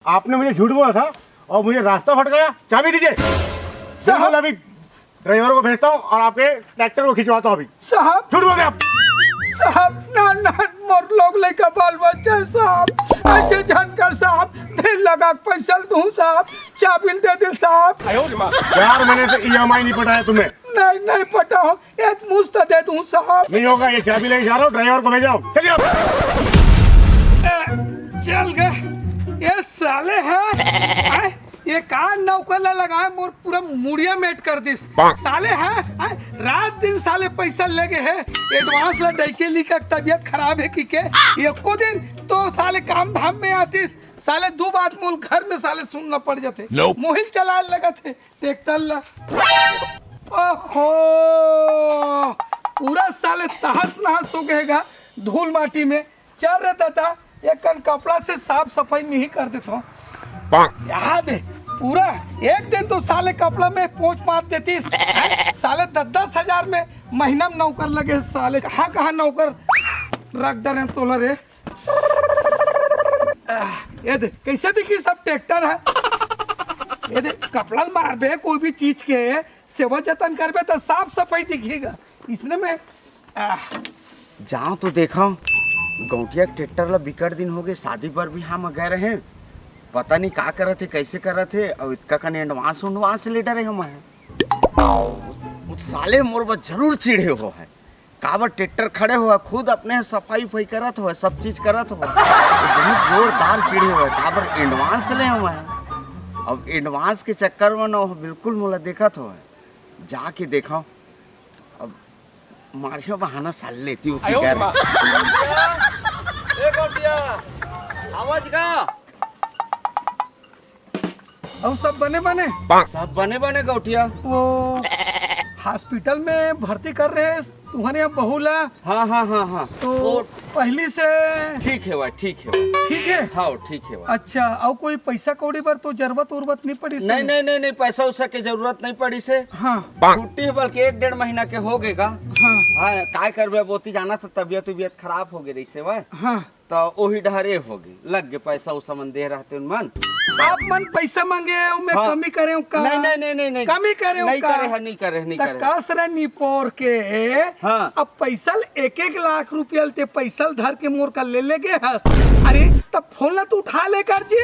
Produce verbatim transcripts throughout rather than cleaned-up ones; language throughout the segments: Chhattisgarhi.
आपने मुझे झूठ बोला था और मुझे रास्ता भटकाया। चाबी दीजिए। साहब। बिल्कुल, अभी ड्राइवर को भेजता हूँ और आपके ट्रैक्टर को खिंचवाता हूँ अभी। साहब। झूठ बोलते आप। साहब, ना, ना, मोर लोग लइका बाल बच्चा है साहब। ऐसे झन कर साहब, फिर लगा पैसा दूँ साहब, चाबी दे दे साहब। चार महीने से ईएमआई नहीं पटाया तुम्हें। नहीं, नहीं पटाओ, एक मुश्त दे दूँ साहब। नहीं होगा, ये चाबी ले जा रहा हूँ, ड्राइवर को भेज रहा हूँ। चलिए आप। ए, चल गए ये साले हैं। आए, ये का नौकर ला लगाए, मोर पूरा मुड़िया मेट कर दिस। साले हैं, हैं, रात दिन साले पैसा लेगे है, एडवांस ला डइके लिखा तबीयत खराब है कि के। एको दिन तो साले काम धाम में आतिस, साले दू बात मोल घर में साले सुनना पड़ जाते। मोहिल चलाए लगत है ट्रैक्टर ला। ओहो, पूरा साले तहस नहस हो गएगा धूल माटी में। चल रे दादा, एक कन कपड़ा से साफ सफाई नहीं कर देता हूँ। यहाँ दे, पूरा एक दिन तो साले कपड़ा में पोंछ मार देतीस। साले दस दस हजार में महीना में नौकर लगे साले। कहाँ कहाँ नौकर रख डरे तोला रे। आह, ये दे, कैसे देखी सब ट्रैक्टर है। ये दे, कपड़ा मारबे, कोई भी चीज के सेवा जतन करबे तो साफ सफाई दिखेगा। इसने में, आह। जाओ तो देखो, गौटिया के ट्रैक्टर ला बिकट दिन हो गए, शादी बर भी हम गए रहे, पता नहीं का करत हे, कैसे करत हे, और इतका कने एडवांस उडवांस ले डरे हम हैं। उस साले मोर बर जरूर चिढ़े हो है, काबर ट्रैक्टर खड़े हो है, खुद अपने सफाई उफाई करत हो है, सब चीज करत हो है, तो बहुत जोरदार चिढ़े हो है, काबर एडवांस ले हो है। अब एडवांस के चक्कर में न हो, बिल्कुल मोला देखत हो है, जाके देखो। अब मारियो बहाना साल लेती होती ए कर। गौटिया, ए गौटिया, आवाज का? अउ सब बने बने? सब बने बने गौटिया। वो हॉस्पिटल में भर्ती कर रहे हैं तुम्हारे यहाँ बहू ला? हाँ, हाँ, हाँ, हाँ। तो वो पहली से ठीक है भाई, ठीक है भाई। ठीक है? हाँ, ठीक है भाई। अच्छा, अउ कोई पैसा कौड़ी बर तो जरूरत उर्वत नहीं पड़ी से? नहीं, नहीं, नहीं, नहीं, पैसा उसा के जरूरत नहीं पड़ी से। हाँ। छुट्टी है बल्कि एक डेढ़ महीना के हो गएगा। हाँ। हाँ, काय करबे, अब ओती जाना तो तबियत उबियत खराब हो गई रही से भाई। हाँ। तो ओही डहरे हो गई, लग गए पैसा उसा मन दे रहते उन मन। आप मन पैसा मांगे हो, मैं हाँ। कमी करे हूँ का? नहीं, नहीं, नहीं, नहीं, नहीं। कमी करे हूँ नहीं का? करे है, नहीं करे, नहीं त करे। कस रहे निपोर के, हाँ। अब पैसा ल एक एक लाख रुपया ल ते पैसा ल धर के मोर का ले ले गए हस। अरे, तब फोन ला तू उठा ले कर जी।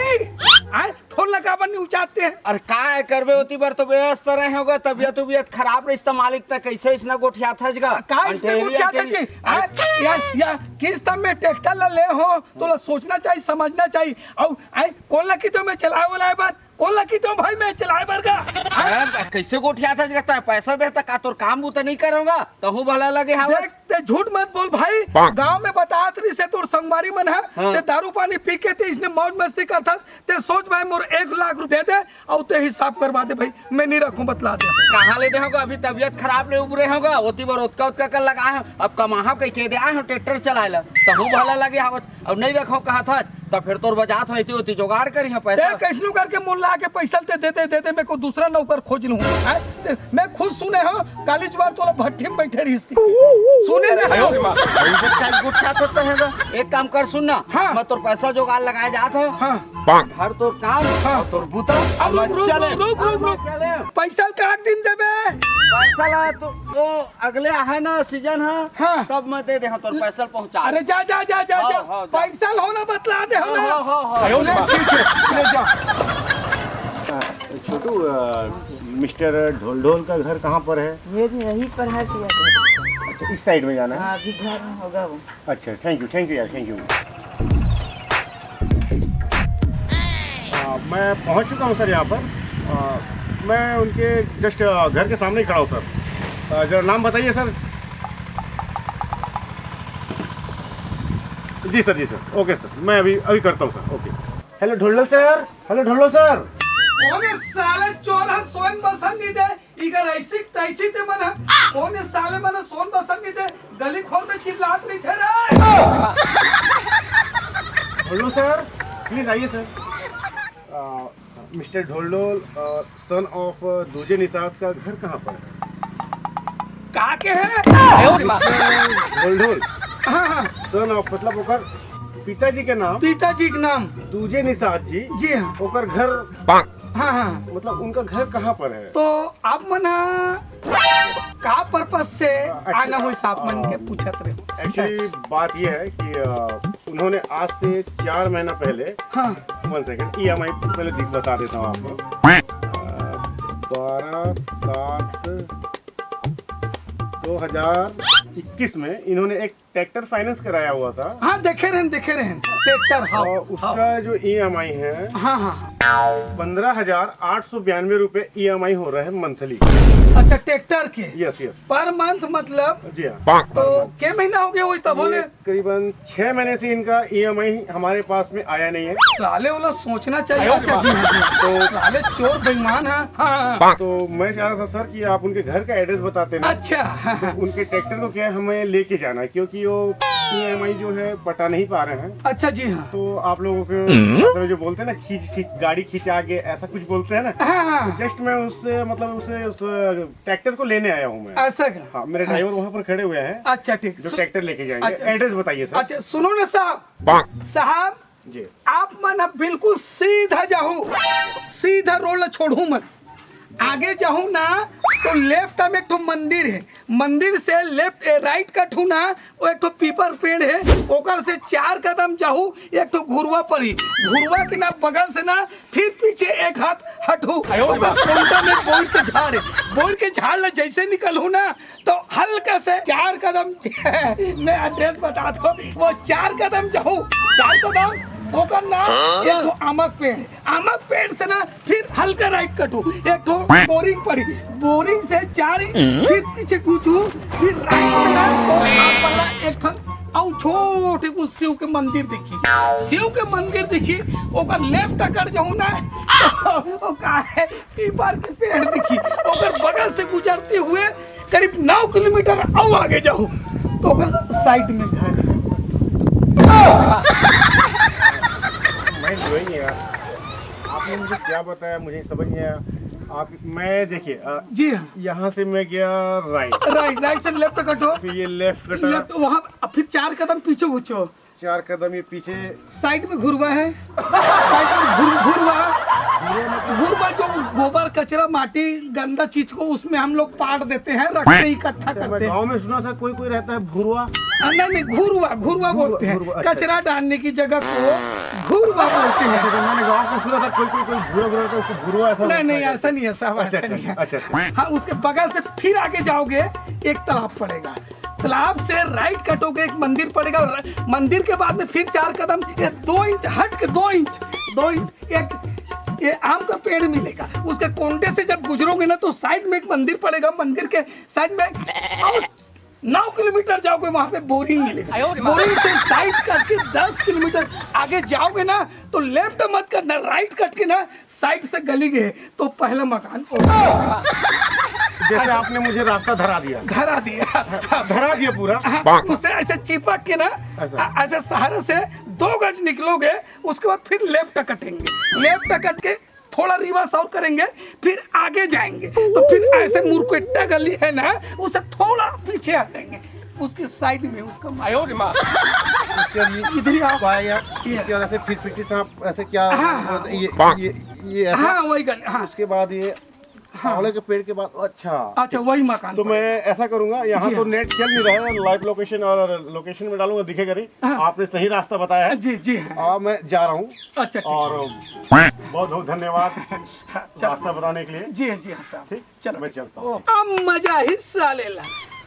आए, फोन ला काबर नहीं उठाते हैं? अरे, काय करबे, ओती बर तो व्यस्त रहे होगा, तबियत उबियत खराब रही, त मालिक त कैसे इसना गोठिया था जगा? का इसने अंधेरी, गोठिया था अंधेरी। जी? आए, या, या, किस्त में ट्रैक्टर ला ले हो, तोला सोचना चाहिए, समझना चाहिए। अउ, आए, कोन ला कितो मैं चलाए वाला है बात? कोन ला कितो भाई मैं चलाए बर गा? आए? अरे, कैसे गोठिया था जगा? तैं पैसा देता का तोर काम बूता नहीं करूंगा? तहूँ भला लगे हावत। देख, ते झूठ मत बोल भाई। गांव में बतात रही से तोर संगवारी मन है, हाँ। ते दारू पानी पी के ते इसने मौज मस्ती करथस, ते सोच भाई मोर एक लाख रुपया दे, अउ ते हिसाब करवा दे भाई, मैं नहीं रखूं, बतला दे। कहाँ ले दे होगा? अभी तबियत खराब ले उबरे होगा, ओती बर ओतका ओतका कर लगा है। अब कमाहा कह के दे आए हो ट्रैक्टर चलाए ला, तहूँ भला लगे हावत। अब नहीं रखो कहा था, तो फिर तोर बजात हो, इतनी होती जुगाड़ करी है पैसा। ते कैसनो करके मोल ला के पैसा ते दे दे, दे दे, मैं को दूसरा नौकर खोज लूँ। हैं? ते, मैं खुद सुने हो, काली जुगाड़ तोला भट्ठी में बैठे रही इसकी। सुने रहे हो? अरे माँ, इज्जत का गुच्छा तो तय है ना। एक काम कर, सुन ना, हाँ। मैं तोर पैसा जुगाड़ लगाए जात हो। हाँ। घर तोर काम, हाँ। और तोर बूता, अब और रुक, मैं रुक, चले। रुक, रुक, रुक, और मैं रुक। चले। पैसा का दिन देबे? पैसा ला तो, तो अगले आहे ना सीजन है, हाँ। तब मैं दे दे, हाँ, तोर पैसा पहुँचा। अरे जा, जा, जा, जा, हाँ, जा। हाँ, जा। पैसा होना बतला दे, हाँ, होना। हाँ, हाँ, हाँ। ले, ठीक है, ले जा। आ, छोटू, आ, मिस्टर ढोल ढोल का घर कहाँ पर है? ये भी यहीं पर है भैया। अच्छा, इस साइड में जाना है? हाँ, अभी घर में होगा वो। अच्छा, थैंक यू, थैंक यू यार, थैंक यू। आ, मैं पहुंच चुका हूं सर यहाँ पर। आ, मैं उनके जस्ट, आ, घर के सामने ही खड़ा हूं सर। आ, जरा नाम बताइए सर। जी सर, जी सर, ओके सर, मैं अभी, अभी करता हूं सर, ओके। हेलो ढोलो सर, हेलो ढोलो सर। अरे साले चोर है, सोन बसन नहीं दे। इकर ऐसी तैसी ते मन ह, कोन ये साले मन ह सोन बसन नहीं दे, गली खोर में चिल्लात नहीं थे रे। ढोलडोल सर, प्लीज आइए सर। आ, मिस्टर ढोलडोल, आ, सन ऑफ दूजे निषाद का घर कहाँ पर है? का के है? ढोलडोल। हाँ, हाँ। सन ऑफ, मतलब ओकर पिताजी के नाम, पिताजी के नाम दूजे निषाद जी। जी हाँ। ओकर घर, हाँ हाँ। मतलब उनका घर कहाँ पर है? तो आप मन ह का पर्पस से actually, आना होइस, आप मन के अ, पूछत रहे। एक्चुअली बात ये है कि अ, उन्होंने आज से चार महीना पहले, हाँ। वन सेकेंड, ई एम आई पहले दिख बता देता हूँ आपको। अ, बारह सात दो हजार इक्कीस में इन्होंने एक ट्रैक्टर फाइनेंस कराया हुआ था। हाँ, देखे रहन, देखे रहन, ट्रैक्टर, हाँ, और उसका हाँ। जो ई एम आई है, हाँ हाँ। पंद्रह हजार आठ सौ बयानवे रुपए ई एम आई हो रहा है मंथली। अच्छा, ट्रैक्टर के? Yes yes. पर मंथ मतलब? जी हाँ। तो के महीना हो गया वही तब बोले? करीबन छह महीने से इनका ई एम आई हमारे पास में आया नहीं है। साले वाला सोचना चाहिए। अच्छा, जी हाँ, जी। तो साले चोर बेईमान है। हाँ, हाँ। तो मैं चाह रहा था सर कि आप उनके घर का एड्रेस बताते ना। अच्छा। उनके ट्रैक्टर को क्या है, हमें लेके जाना है, क्योंकि वो ई एम आई जो है पटा नहीं पा रहे हैं। अच्छा, जी हाँ। तो आप लोगों के भाषा में जो बोलते हैं ना, खींच खींच गाड़ी खींचा के, ऐसा कुछ बोलते हैं ना। हाँ हाँ। जस्ट मैं उससे, मतलब उसे, उस ट्रैक्टर को लेने आया हूँ मैं। ऐसा क्या? हाँ, मेरे ड्राइवर वहाँ पर खड़े हुए हैं। अच्छा, ठीक। जो ट्रैक्टर लेके जाएंगे। अच्छा। एड्रेस बताइए सर। अच्छा, सुनो ना साहब। साहब, जी। आप मन अब बिल्कुल सीधा जाहू, सीधा रोड ला छोड़हू मत। आगे जाहू ना, तो लेफ्ट में एक ठो मंदिर है, मंदिर से लेफ्ट, ए, राइट कटहू ना, वो एक ठो पीपर पेड़ है, ओकर से चार कदम जाहू, एक ठो घुरुवा पड़ी, घुरुवा के ना बगल से ना फिर पीछे एक हाथ हटहू, ओकर कोंटा में बोइर के झाड़ है, बोइर के झाड़ ला जैसे निकलहू ना, तो हल्का से चार कदम मैं एड्रेस बता दो, वो चार कदम जाहू, चार कदम ओकर ना एक ठो आमक पेड़, आमक पेड़ से ना फिर हल्का राइट कटहू, एक ठो बोरिंग पड़ी, बोरिंग से चार इंच फिर पीछे घुसहू, फिर राइट में ना तो आप वाला एक ठो अउ छोटे कुछ शिव के मंदिर दिखी, शिव के मंदिर दिखी, ओकर लेफ्ट अकड़ जाहू ना, वो का है, पीपर के पेड़ दिखी, ओकर बगल से गुजरते हुए करीब नौ किलोमीटर अउ आगे जाहू, तो ओकर साइड में घर। मैं जो ही नहीं यार, आपने मुझे क्या बताया, मुझे समझ नहीं आया। आप, मैं, देखिए, अ, जी हाँ। यहाँ से मैं गया राइट। राइट, राइट से लेफ्ट कटो। फिर ये लेफ्ट कटा। लेफ्ट, वहाँ, अब फिर चार कदम पीछे घुसो। चार कदम ये पीछे। साइड में घुरवा है, साइड में घुर-, घुरवा, घुरवा जो गोबर, कचरा, माटी, गंदा चीज को उसमें हम लोग पाट देते हैं, रखते हैं, इकट्ठा अच्छा, मैं करते हैं। गाँव में सुना था कोई कोई रहता है भुरवा। हाँ, नहीं, नहीं, घुरवा, घुरवा घुरवा, बोलते हैं। घुरवा, अच्छा। कचरा डालने की जगह को घुरवा बोलते हैं। अच्छा, मैंने गाँव में सुना था कोई कोई कोई भूरा भूरा रहता है, उसको भुरवा ऐसा नहीं, लगता नहीं, है। ऐसा नहीं है साहब, अच्छा, ऐसा अच्छा, नहीं है। अच्छा, अच्छा। हाँ, उसके बगल से फिर आगे जाओगे, एक तालाब पड़ेगा, तालाब से राइट कटोगे, एक मंदिर पड़ेगा, और मंदिर के बाद में फिर चार कदम, ये दो इंच हट के, दो इंच, दो इंच एक ये आम का पेड़ मिलेगा। उसके कोंटे से जब गुजरोगे ना, तो साइड में एक मंदिर पड़ेगा, मंदिर के साइड में और नौ किलोमीटर जाओगे, वहां पे बोरिंग मिलेगा। बोरिंग से साइड करके दस किलोमीटर आगे जाओगे ना, तो लेफ्ट मत करना, राइट कट के ना साइड से गली गए तो पहला मकान होगा। जैसे आपने मुझे रास्ता धरा दिया। धरा दिया। धरा दिया पूरा। हाँ, उससे ऐसे चिपक के ना, ऐसा। आ, ऐसे सहारे से दो गज निकलोगे, उसके बाद फिर लेफ्ट कटेंगे, लेफ्ट कट के थोड़ा रिवर्स और करेंगे, फिर आगे जाएंगे, तो फिर ऐसे मुरकुट्टा गली है ना, उसे थोड़ा पीछे हटेंगे, उसके साइड में उसका माँ। आयो रे माँ। उसके लिए इधर ही आओ। पाया, ये। इसके वजह से फिर फिर से आप ऐसे क्या, हाँ, हाँ। ये, ये, ये ऐसे हाँ, वही गली, हाँ। उसके बाद ये हाँ। आंवले के पेड़ के बाद, अच्छा। अच्छा, वही मकान तो पर। मैं ऐसा करूंगा, यहाँ जी तो हाँ। नेट चल नहीं रहा है, लाइव लोकेशन और लोकेशन में डालूंगा, दिखेगा नहीं। हाँ। आपने सही रास्ता बताया है। जी, जी हाँ। आ, मैं जा रहा हूँ। अच्छा, ठीक। और बहुत बहुत धन्यवाद हाँ, चलो। रास्ता बताने के लिए। जी हाँ, जी हाँ साहब। ठीक? चलो। मैं चलता हूँ। ओके। अब मजा ही साले ला।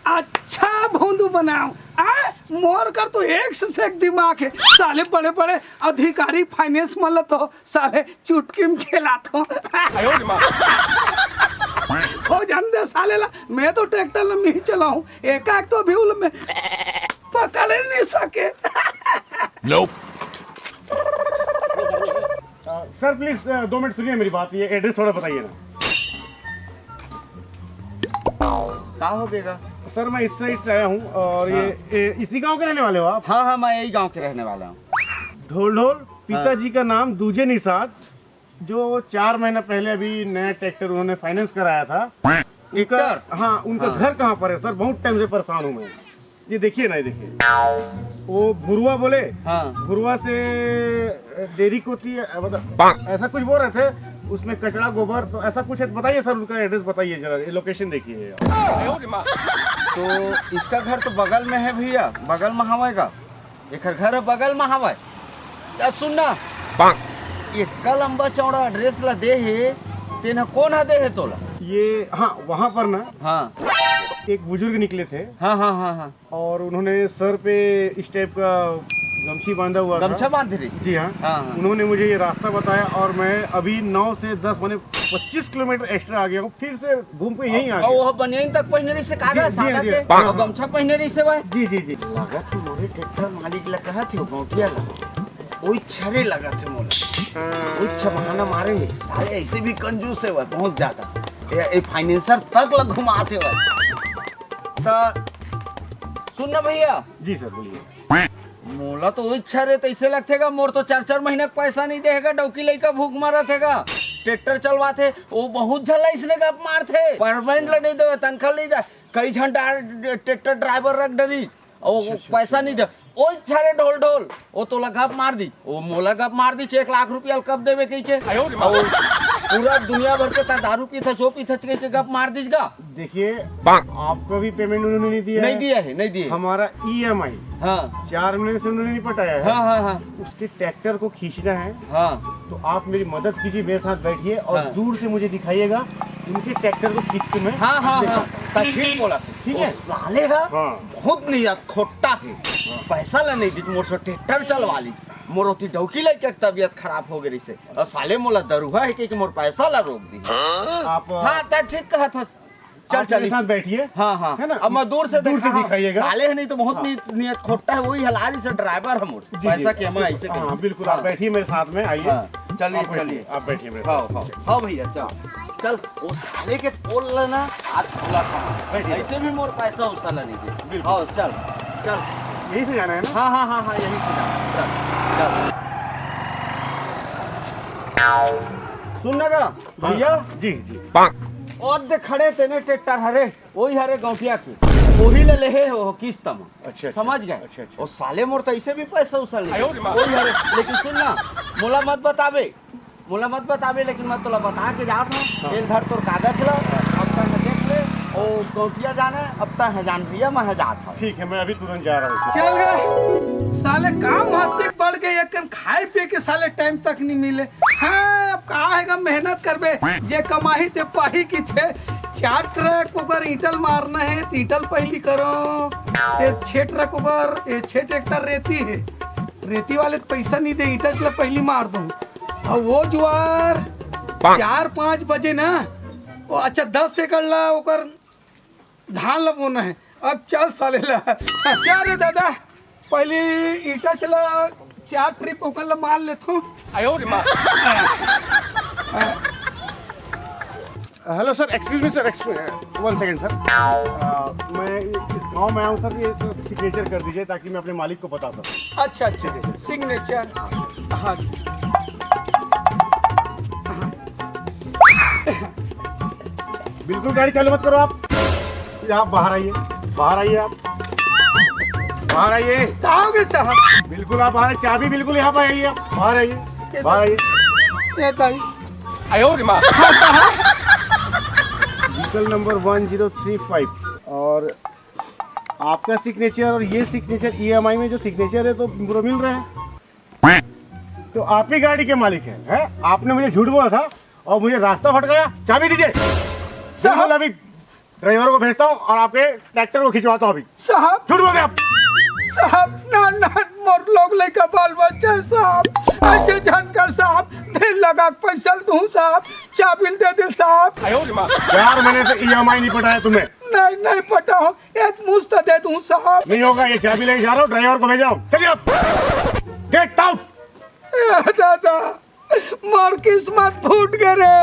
अच्छा भोंदू बनाओ। आ, मोर कर तो एक से एक दिमाग है। साले बड़े बड़े अधिकारी फाइनेंस मन ल तो साले चुटकी में खेलात हो। आयो रे माँ। हो जान दे साले ला, मैं तो ट्रैक्टर ल मैं ही चलाऊं, एकाक तो भी उल में पकड़ नहीं सके। Nope। सर प्लीज, दो मिनट सुनिए मेरी बात, ये एड्रेस थोड़ा बताइए ना। का हो बेगा? सर मैं इस साइड से आया हूँ और ये, हाँ। ये इसी गांव के रहने वाले हो आप? हाँ हाँ, मैं यही गांव के रहने वाला हूँ। ढोल ढोल, हाँ। पिताजी का नाम दूजे निषाद, जो चार महीना पहले अभी नया ट्रैक्टर उन्होंने फाइनेंस कराया था। उनका, ट्रैक्टर? हाँ, उनका हाँ। घर कहाँ पर है सर? बहुत टाइम से परेशान हूँ मैं। ये देखिए ना, ये देखिए। वो भुरुआ बोले। हाँ। भुरुआ से डेरी कोती, मतलब, ऐसा कुछ बोल रहे थे, उसमें कचरा गोबर, तो ऐसा कुछ है, बताइए सर, उनका एड्रेस बताइए जरा, ये लोकेशन देखिए। तो इसका घर तो बगल में है भैया, बगल में हवय गा, एकर घर बगल में हवय। या सुन ना, इतना लंबा चौड़ा एड्रेस ला दे हे, तेन ह कोन ह दे हे तोला? ये, हाँ, वहाँ पर ना, हाँ। एक बुजुर्ग निकले थे। हाँ, हाँ, हाँ, हाँ। और उन्होंने सर पे इस टाइप का गमछी बांधा हुआ था। गमछा बांधे रहिस? जी हाँ। हाँ, हाँ। उन्होंने मुझे ये रास्ता बताया और मैं अभी नौ से दस, माने पच्चीस किलोमीटर एक्स्ट्रा आ गया हूँ, फिर से घूम के यहीं आ गया। वो बनियान तक पहिने रहिस हे, का जी, गा, जी, सादा जी। के? हाँ, और हाँ। गमछा पहिने रहिस हे भाई। जी, जी, जी। लगत हे मोरे ट्रैक्टर मालिक ला कहत हे, गौंटिया ला। ओही छरे लगत हे मोला। ओही छे बहाना मारे हे। साले ऐसे भी कंजूस हे भाई, बहुत ज्यादा। ये, ये फाइनेंसर तक ला घुमात हे भाई। त सुन ना भैया। जी सर, बोलिए। मोला तो ओही छरे तइसे लगथे गा, मोर तो चार चार महीना के पैसा नइ दे हे गा, डौकी लइका भूख मरत हे गा। ट्रैक्टर चलवाथे, वो बहुत झन ला अइसने गप मारथे, परमानेंट ला नइ देवे, तनखा नइ दे। कई झन डा-, ट्रैक्टर ड्राइवर रख डरिस, अउ वो अच्छा, अच्छा, पैसा अच्छा। नइ दे। ओही छरे ढोल ढोल, वो तोला गप मार दिस, वो मोला गप मार दिस, एक लाख रुपया कब देबे कहिके। अउ पूरा दुनिया भर के ता दारू पीथस, वो पीथस कहिके गप मार दिस गा। देखिए, आपका भी पेमेंट उन्होंने नहीं दिया नहीं है। दिया है, नहीं दिया है। हमारा ईएमआई हाँ। चार महीने से उन्होंने नहीं पटाया है। हाँ, हाँ, हाँ। उसके ट्रैक्टर को खींचना है। हाँ। तो आप मेरी मदद कीजिए, मेरे साथ बैठिए और हाँ। दूर से मुझे दिखाइएगा, उनके ट्रैक्टर को खींच के मैं हाँ, हाँ, दिखाता हाँ। हूँ। ता ठीक बोला। ठीक वो है? साले हा हाँ। बहुत नियत खोट्टा हे। हाँ। पैसा ला नहीं दिस, मोर से ट्रैक्टर चलवा लिस। मोर ओती डौकी लइका के तबीयत खराब हो गे रहिसे। अउ साले मोला दरुहा हे कहिके मोर पैसा ला रोक दिस। आप हाँ, ता ठीक कहत हस। चल, आप चल। मेरे साथ बैठिए। हाँ, हाँ। है ना? अब मैं दूर से दूर से देखा, हाँ। दिखाइएगा। साले हे नहीं तो बहुत हाँ। नि-, नियत खोट्टा हे, वही हलारी से ड्राइवर हे मोर। जी, पैसा जी। के मैं ऐसे हाँ, कहीं। बिल्कुल, आप हाँ। बैठिए मेरे साथ में, आइए। हाँ, चलिए, आप बैठिए, चलिए। आप बैठिए मेरे हाँ, साथ। हाँ। हाँ भैया, चल। चल, वो साले के पोल ला ना, आज खुला था। बैठिए। ऐसे भी मोर पैसा उसा ला नहीं दे। बिल्कुल। हाँ, चल, चल। यहीं से जाना है ना? हाँ, हाँ, हाँ, हाँ, यहीं से जाना है। चल, चल। सुन ना गा, भैया। जी, जी। ओ दे खड़े तेने ट्रैक्टर हरे, वही हरे गौटिया के, वही ले लेहे हो किस्त में। अच्छा, अच्छा। समझ गए? अच्छा, अच्छा। और साले मोर तो ऐसे भी पैसा उसा ले। आयो रे माँ। वही हरे, लेकिन सुन ना, मोला मत बतावे, मोला मत बतावे, लेकिन मैं तोला बता के जात हूँ। हाँ। एल धर तोर कागज ला, अब तक देख ले, ओ गौटिया जाने, अब तक है जान भैया, मैं है जात हूँ। ठीक है, मैं अभी तुरंत जा रहा हूँ। चल गए साले, काम हत्ते बढ़ गए, एक कन खाए पिए के साले टाइम तक नहीं मिले। हाँ, अब का है गा, मेहनत करबे, जे कमाही ते पाही की थे। चार ट्रक ओकर ईंटल मारना है, तो ईंटल पहली करो, फिर छह ट्रक ओकर, ये छह ट्रैक्टर रेती है, रेती वाले तो पैसा नहीं दे, ईंटल ला पहली मार दो। और वो जुआर चार पाँच बजे ना, वो अच्छा दस एकड़ ला ओकर धान ला बोना है। अब चल साले ला, चल रे दादा, पहली ईंटा चला, चार ट्रिप ओकर ला मार लेथो। आयो रे माँ। Hello sir, excuse me sir, one second sir. मैं इस गांव में आया हूँ सर, ये तो सिग्नेचर कर दीजिए ताकि मैं अपने मालिक को बता सकूँ। अच्छा, अच्छा, सिग्नेचर। हाँ जी। बिल्कुल गाड़ी चालू मत करो आप। आप बाहर आइए, बाहर आइए आप, बाहर आइए। का हो गे साहब? बिल्कुल आप बाहर, चाबी बिल्कुल यहाँ पर आइए, आप बाहर आइए, ये बाहर आइए। ये ताई। आयो रे माँ। व्हीकल नंबर वन जीरो थ्री फ़ाइव, और आपका सिग्नेचर और ये सिग्नेचर, ईएमआई में जो सिग्नेचर है तो पूरा मिल रहा है। तो आप ही गाड़ी के मालिक हैं, हैं? आपने मुझे झूठ बोला था और मुझे रास्ता भटकाया। चाबी दीजिए। साहब। बिल्कुल अभी ड्राइवर को भेजता हूँ और आपके ट्रैक्टर को खिंचवाता हूँ अभी। साहब। झूठ बोल रहे आप। साहब, ना, ना, मोर लोग लइका बाल बच्चा है साहब, ऐसे जानकर साहब, देर लगा के पैसा दूँ साहब, चाबी दे दे साहब। चार महीने से ईएमआई नहीं पटाया तुम्हें। नहीं, नहीं पटाओ, एक मुश्त दे दूँ साहब। नहीं होगा, ये चाबी ले जा रहा हूँ, ड्राइवर को भेजा हूँ, चलिए आप। Get out. ए दादा, मोर किस्मत फूट गे रे।